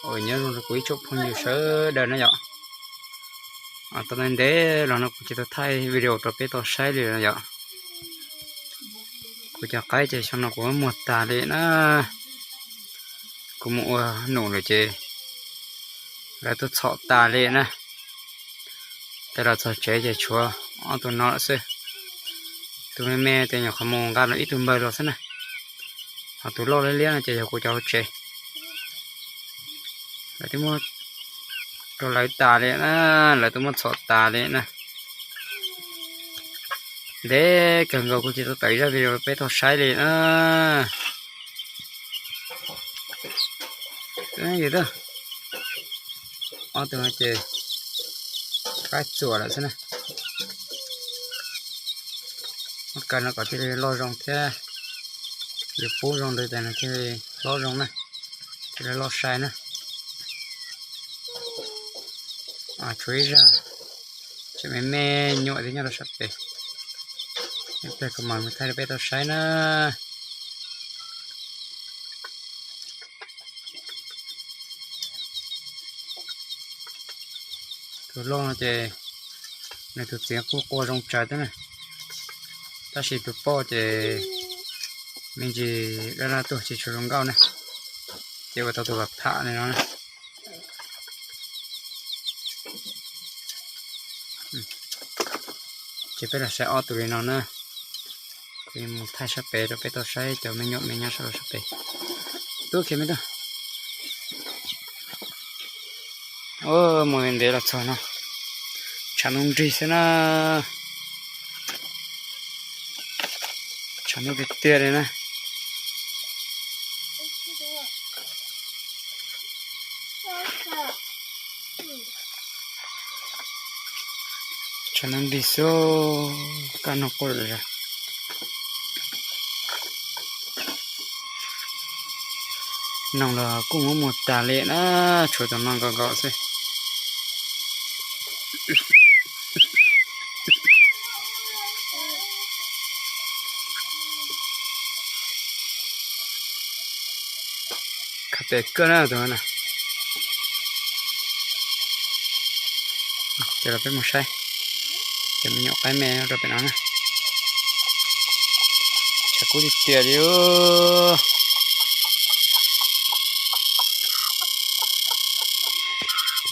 Nyob zoo rau kuv ib tsoom phooj ywg sawv daws na yom. Tau ntev ntev los no kuv tsis tau thaij video rau peb tau saib li no yom. Kuv cov qaib ces xyoo no kuv muag tag li na. Kuv mus ua num lawm ces lawv tuaj txhom tas li na. Ces los txog tsev ces tshuav ob tug no lawm xwb. Tus me me ces nyuam qhuav mus nqa los ib tug npawg los xwb na. Ho tus loj liab liab no ces yog kuv cov hauv tsev. Lawv twb muab rau lawv tas li na, lawv twb muab txhom tas li na. Ntev kawg nkaus kuv tsis tau tawm zaj video peb tau saib li na. Yog, ob tug no ces qaib txuas lawm xwb na. Muab kaw no kom thiaj li loj zoo thiab, yuav pub zoo ntawd tas nws thiaj li hlob zoo na, thiaj li loj sai na. Tshuav ib zaj tseem me me nyuam thiab nyob rau sab pem, ib pliag kuv mam mus thaij rau peb tau saib na. Tus loj no ces nws tus txiv kuj qua zoo tsawv thiab na, tab sis tus poj ces me ntsis daj daj tuag tsis tshua zoo nkauj na, ces ua tau tus vam pham li no na. Ces peb los saib ob tug li no na. Kuv mus thaij sab pem rau peb tau saib cov me nyuam me nyob sab sab pem. Tub kiag me tub. Mus ntev los txog no, tshav ntuj nrig xwb na. Tshav ntuj tiag tiag li na. Tshav ntuj nrig xwb, kaj nug quaj lawm. Noog los kuj muab muag tas li na, tshuav tus no nkaus nkaus xwb. Khav pem kawg na tus no na. Ces los peb mus saib cov me nyuam qaib me rau pem no na. Tshav kub tiag tiag li.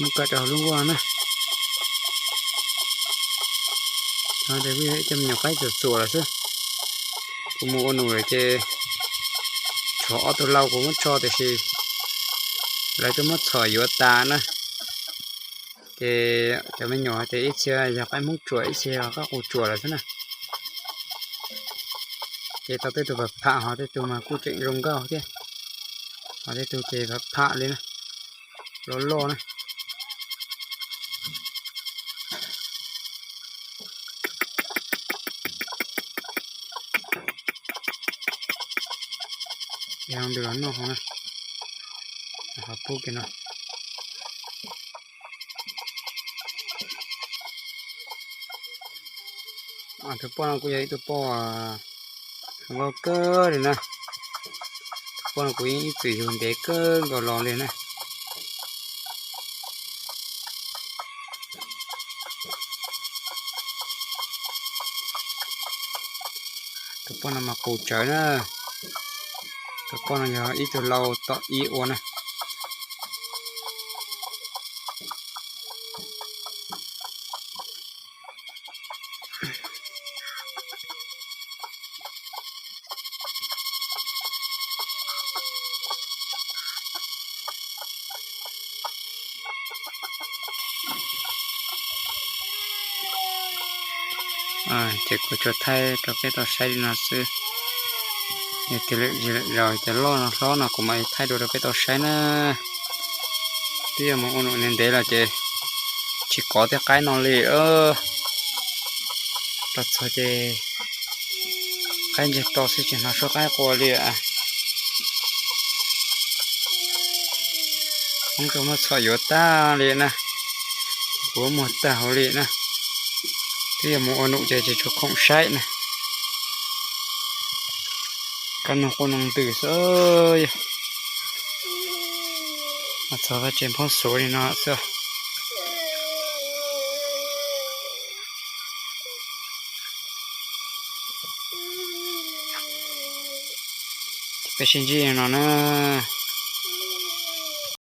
Muab kaw rau hauv lub nkuaj na. Ib co me nyuam qaib txuas txuas lawm xwb. Kuv mus ua num lawm ces tshuav ob tug lau kuv muab tso tiam sis lawv twb muab txhom yuav tas na. Ces cov me nyuam hais tias ib txhia yog qaib Hmoob tsuam, ib txhia yog qaib qus tsuam lawm xwb na. Ces tau tej tug vam pham, ho tej tug mas kuj tseem zoo nkauj thiab, ho tej tug ces vam pham li na, loj loj na. Ntws los noj hauv na, qhov pub kiag no. Tus poj no kuj yog ib tug poj zoo nkauj kawg li na. Tus poj no kuv yeej ib txwm yug ntev kawg nkaus los li na. Tus poj no mas qus tsawv na. Tus poj no yog ib tug lau tom ib ua na. Ces kuv tsuas thaij rau peb tau saib li no xwb. Yog tias lwm zaus cov loj no hlob no kuv mam li thaij dua rau peb tau saib na. Twb yog mus ua num ntev ntev los ces tsis kov tej qaib no li. Los txog ces qaib ntseg to xwb tsis hnov suab qaib qua li. Hmoob tuaj muab txhom yuav tag li na, kuv muag tag hauv li na. Twb yog mus ua num ces tsis tshua khoom saib na. Kaj noog quaj noog ntws xwb. Txog vaj tsev poob xuv li no xwb. Peb sib ntsib no na.